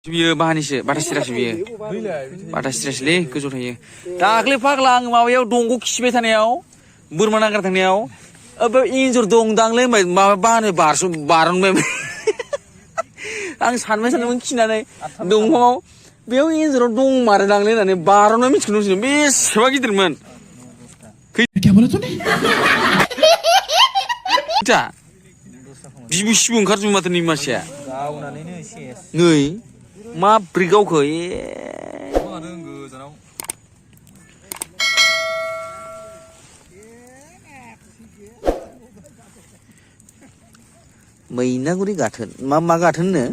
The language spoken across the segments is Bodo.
बियो बाहानिसो बाथा सिरासो बियो बाथा सिरासोलै गोजौ थायो दाख्लै फाग्ला आं माबायाव दंग' खिबाय थानायाव बोरमा नागिरनो थांनायाव बे एन्जर दंदांलै होनबाय माबा बाहानो बारनबाय आं सानदोंमोन खिनानै दंफाङाव बेयाव एन्जराव दंमारोदांलै होननानै बारननाय मिथिगौ नोंसोर बेसेबा गिदिरमोन बिबु सिबु ओंखारजोबो माथो नै मानसिया नै माब्रै गावखो मैनागुरि गाथोन मा गाथोन होनो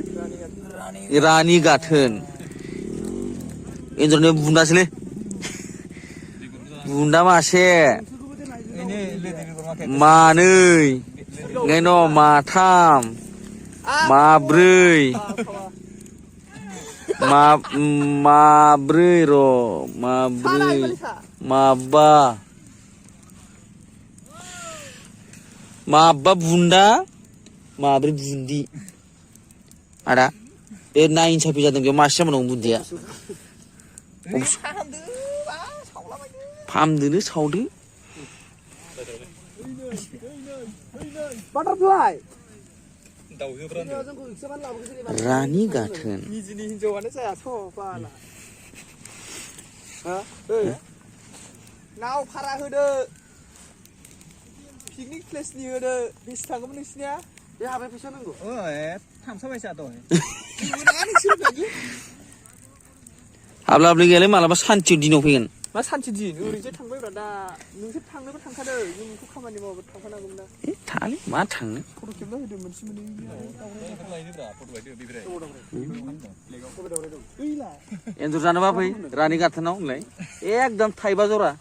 रानि गाथोन एन्जरनि बुन्दासोलै बुन्दा मासे मानै ओंखायनो माथाम माब्रै माब्रै माबा बुन्दा माब्रै बुन्दि आदा बे नाइन साफि जादों बेयाव मासे जामोन बुन्दिया फाहामदोनो सावदो बाटारफ्लाइ रानि गाथोन निजिनि हिनजावानो जायाथ' बाला नाव भारा होदो पिकनिक प्लेसनि होदो बेसे थांगौमोन नोंसिनिया बे हाबाय फैसा नांगौ थांसाबायसा दं हाब्लाब्लै गैयालै मालाबा सानसे दिनाव फैगोन मा सानसे दिन ओरैजाय थांबायब्रा दा नोंसोर थांनोबो थांखादो जोंखौ खामानि मावबो थांफानांगौमोन ना थाङालै मा थांनो फट' खेबना होदो मोनसे एन्जर जानोबा फै रानि गाथोनाव होनलाय एकदम थाइबा जरा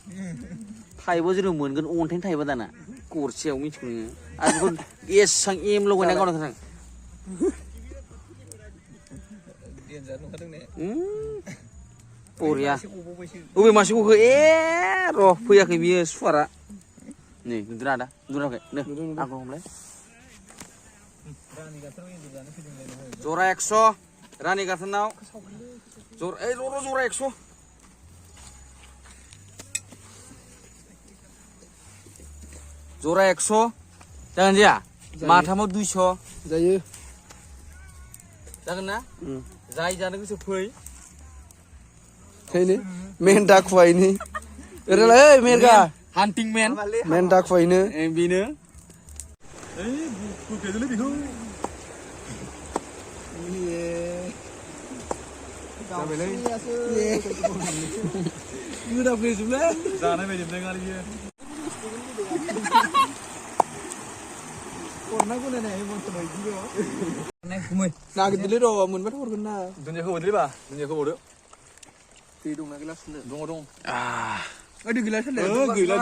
थाइबा जेराव मोनगोन अन्थाइनि थाइबा दाना गरसेयाव मिथिगौ नोङो आरो बेखौ एसां एम लगायना गावना थां बरिया अबे मासे गखो र' फैयाखै बियो सुवारा नै नुदोना आदा नुराखै नो आंखौ हमलाय जरा 100 रानि गाथोनाव जरा 100 जरा 100 जागोन जाया माथामाव 200 जायो जागोन ना जाय जानो गोसो फै खैनो मेन्दा खुवाइनि ओरैलाय मेरगा हान्टिं मेन मेन्दा खुवाइनो बेनो ओइ बुखेजोलै बेखौ जाबायलै गोदा फैजोबलै जानाय बायदि मोनदों आरो बियो हरनांगौ नायनाय बर्थमान बिदिल' नागिरदोलै र' मोनबाथ' हरगोन ना दुन्दियाखौ होदोलै बा दुन्दियाखौ हरदो दै दंना गिलास दङ दै गैला गैला